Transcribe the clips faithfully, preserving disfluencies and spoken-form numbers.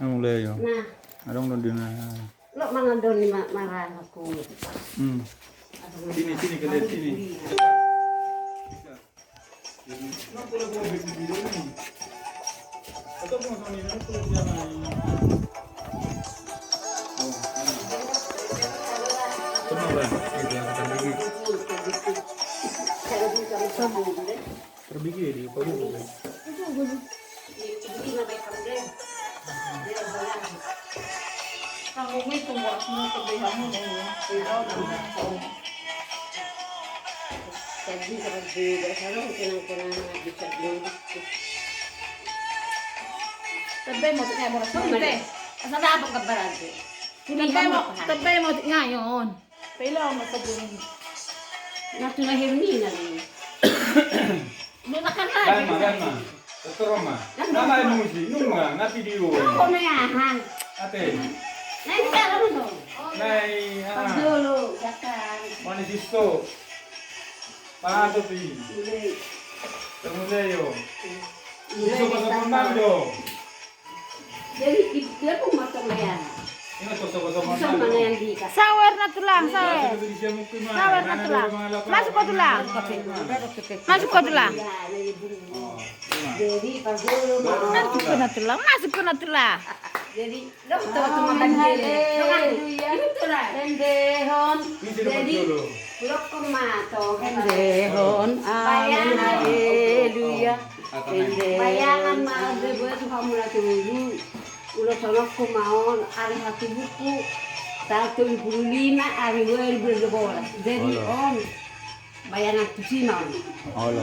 Mulai yo. Nah. Adong do di na. Lo mangan do ni ma-, marah aku. Hmm. Sini, sini, kalian sini. Terbigi di pagi. Tebbe mo tinggal mo. Tebbe mo tinggal on. Pailaon ma sadia ni. Na tu na Hermina ni. Nuna kan lagi. Lain ma, lain ma. Dokter ma. Nama emosi, nunga, na video. Apa na ya, han? Ate. Na ini kan apa tu? Na i, ah. Pas dulu, datang. Mana sisto? Pato pi. Mulai. Mulai yo. Mulai. Sisto pato datang. Nang do. Jadi, i-, dia pun motong ya. Ini tuh, sama-sama. Bisa mana yang di. Sawer na tulang, sawer. Sawer na tulang. Masuk ko tulang. Masuk ko tulang. Jadi, pas dulu. Masuk ko na tulang, masuk ko na tulang. Jadi, lo tuh, tuh, makan dulu. Lo kan, ini tuh lah. Rendehon. Jadi, lo kok mato. Rendehon. Bayangan. Haleluya. Bayangan ma, orde, buat tu kamu lah tunggu. Ulos sonokku ma on, ari hatubuku, taon tolu pulu lima, ari walu bulan dua bolas. Jadi on, bayangan tusi ma on. Olo.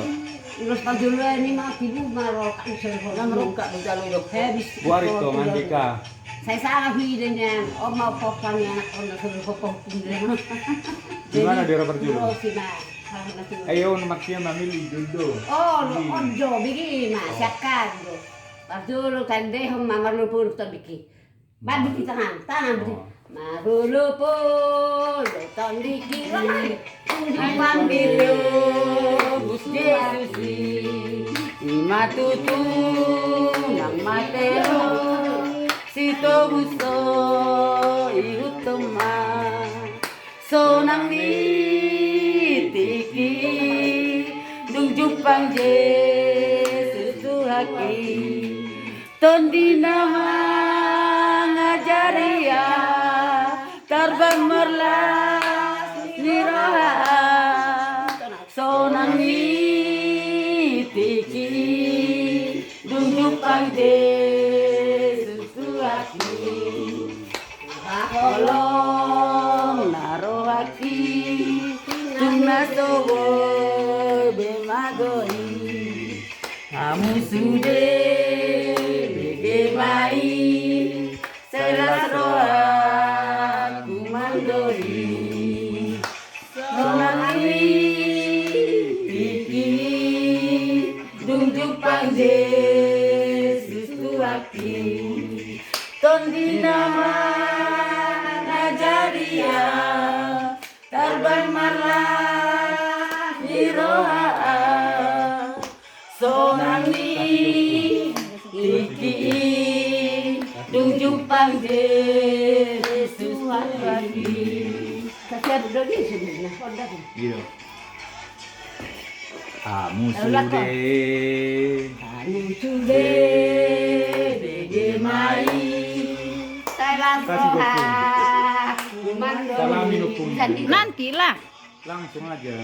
Ulos pajoloan i ma tibu ma rokak. Nang rokak do jalo do. Habis. Buari to mandika. Saya salah hidenya. Om mau popang anak on, suruh popang pun. Di mana daerah Parjolo? Ulos i ma. Ayo, on maksiat mamilih jodoh. Oh, on jo, bigi ma, siakan jo. Parjolo tandehon ma marlopolop tondingki. Bagi di tangan, tangan beri. Marlopolop tondingki. Unjuk panggilan Jesus i. I ma tutu nang matero. Sitobus do ihuthon ma. Sonang ni tingki i, dung jumpang Jesus Tuhanki. Tondi na mangajari ahu, tarban marlas ni roha ahu. Sonang ni tingki i, dung jumpang Jesus Tuhanki. Holong na rohangki, tung na so boi be mago i. Hamu sude bege ma i, sai las rohangku mandok i. Sonang ni tingki i, dung jumpang Jesus Tuhanki. Tondi na mangajari ahu, tarban marlas ni roha ahu. Sonang ni tingki i, dung jumpang Jesus Tuhanki. Iya. Hamu sude. Hamu sude bege ma i. Sai las rohangku mandok i. Nanti lah. Langsung aja.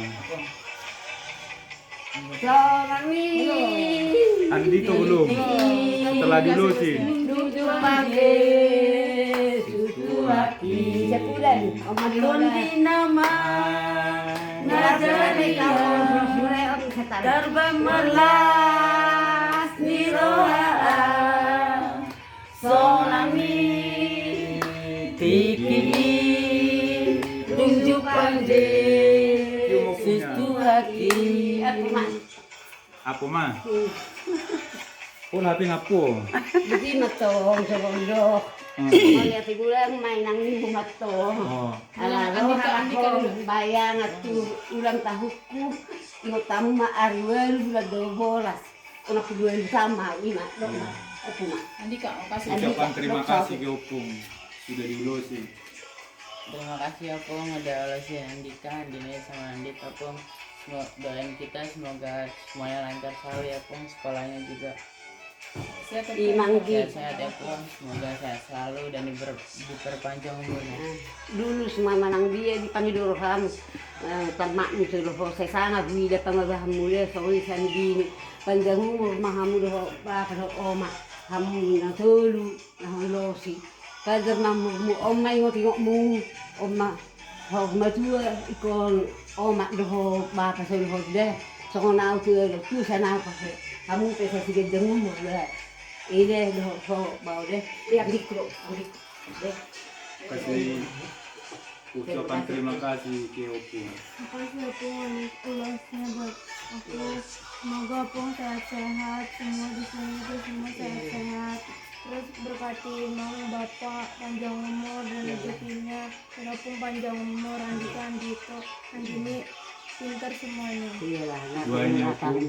Andi to belum? Setelah diulosi. Tondi na mangajari ahu, tarban marlas ni roha ahu. Sonang ni tingki i, dung jumpang Jesus Tuhanki. Apo ma? Pun hati ngapo. Begi ma tong, coba dok. Mauliate gulang ma inang ni bunga tong. Ala roha ahu, bayangan tu ulang tahunku. Ingot hamu ma ari walu bulan dua bolas. Unang pulu walu sama ima dok. Andika, makasih. Ucapan terima kasih ke Ompung sudah diulosi. Terima kasih Ompung udah ulosi Andika, Andini sama Andit Ompung. Doain kita semoga semuanya lancar selalu ya Ompung, sekolahnya juga. Sehat ya Ompung. Semoga sehat selalu dan diperpanjang umurnya. Dulu semua manang dia di pangido roham. Tamakmu tu doho sesanga huida pangabahanmu dia songon i sandini. Panjang umur ma hamu doho bapa doho oma, hamu na tolu na hulosi. Pajar ma umurmu, on ma ingot-ingotmu, on ma ho matua ingkon oma doho bapa so doho dia. Songon au tu tu sana apa hamu pe sa siganjang umur dia. Ide doho so bau dia. Ia dikro dikro. Kasih ucapan terima kasih ke Ompung. Makasih Ompung ulosnya buat aku. Semoga Ompung sehat-sehat, semua di sini juga semua sehat-sehat. Terus berkati Mang Bapak panjang umur dan rezekinya. Dan Ompung panjang umur, Andika, Andito, Andini, pintar semuanya. Iyalah, doain ya Ompung.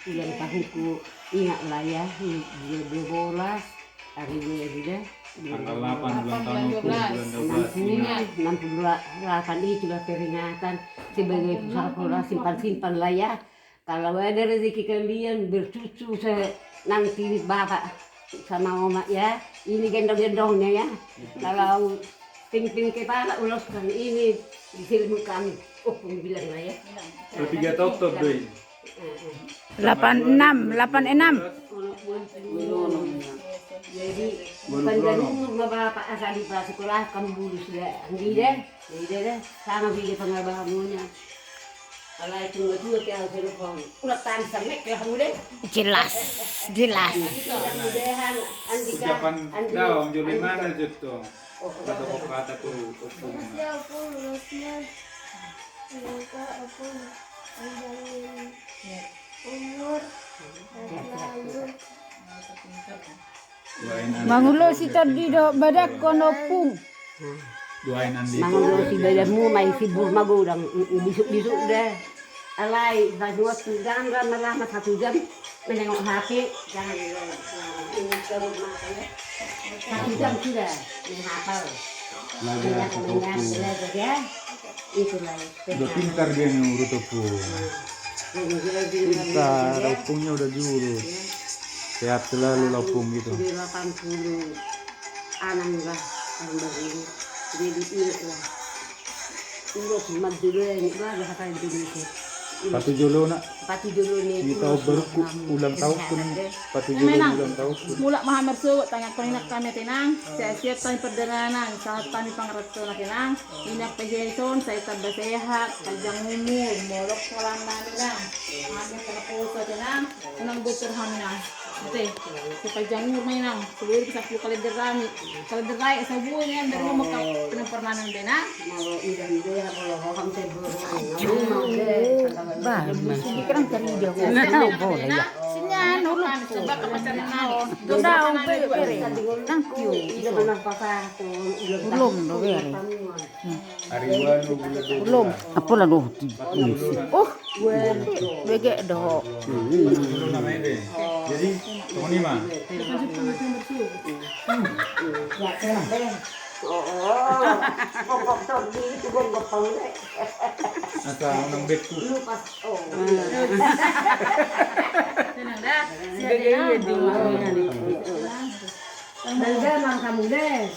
Ulang tahunku, ingatlah ya, dua belas. Hari ini ya, tanggal delapan bulan tahun, bulan dua belas. Enam puluh delapan, itulah peringatan sebagai pusaka, simpan-simpan lah ya. Kalau ada rezeki kalian bercucu nanti bapak sama oma ya, ini gendong-gendongnya ya. Kalau ping-ping kepala uloskan ini di film kami. Oh, pun bilang lah ya. Tiga tahun tuh, Doi. Delapan enam, delapan enam. Jadi, panjang umur ma bapak asal di sekolah kamu bulus deh. Jadi deh, jadi deh, sama dia pengabahannya. Kalau itu nggak juga, dia harus telepon. Udah tahan sampai ke kamu deh. Jelas, jelas. Ucapan dalam juli mana, Jetto? Kata kata tu. Makasih ya Ompung, lulusnya. Semoga Ompung panjangin umur, sehat selalu. Mangulosi tondi dohot badangkon Ompung. Mangulosi badanmu ma, isi bur magodang, bisuk-bisuk deh. Alai, pas waktu jangan lama-lama satu jam menengok H P, jangan dulu. Ini terus makanya. Satu jam sudah menghafal. Belajar, belajar, ya. Itulah. Udah pintar dia nih, urut aku. Pintar, Ompungnya udah diurut. Sehat selalu lah Ompung gitu. Udah delapan puluh enam lah tahun baru ini. Jadi ingat lah. Ulos ma jolo ni, ba, bahasa Indonesia. Patujolo na. Patujolo ni. Ni taon baru ku ulang tahun ku ni. Patujolo ni ulang tahun ku. Mulak ma hami marsogot, tangiangkon inang hami ate nang. Sehat-sehat hami pardalanan, sahat hami pangarantoan ate nang. Inang pe ison sai tamba sehat, panjang umur, molok holan nami nang. Hami panaposo ate nang. Unang bocor hami nang. Ate, sepanjang umur ma inang. Sebulan bisa puluh kalender nami. Kalender raek sabulan ya, dari rumah kau pernah nang dena. Bah, masih kurang teri dia. Nggak tahu boleh ya. Sinyan, uluk. Udah, udah, bere. Thank you. Belum, udah bere. Belum. Apa lah doh di polisi? Oh, bege doh. Jadi, tunggu nih, Ma. Asa unang bekku. Tenang dah. Bege iya di. Dalga mang kamu deh.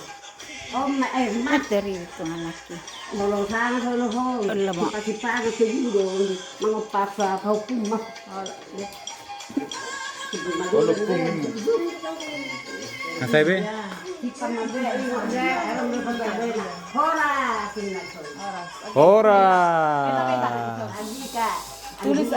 Om, eh, ma. Materi itu anaknya. Nolong sana sono ho. Alamak. Pasti panas ke juga. Mangopasa apa hukum mah. Hukum. Asai be? Hora. Hora. Tulis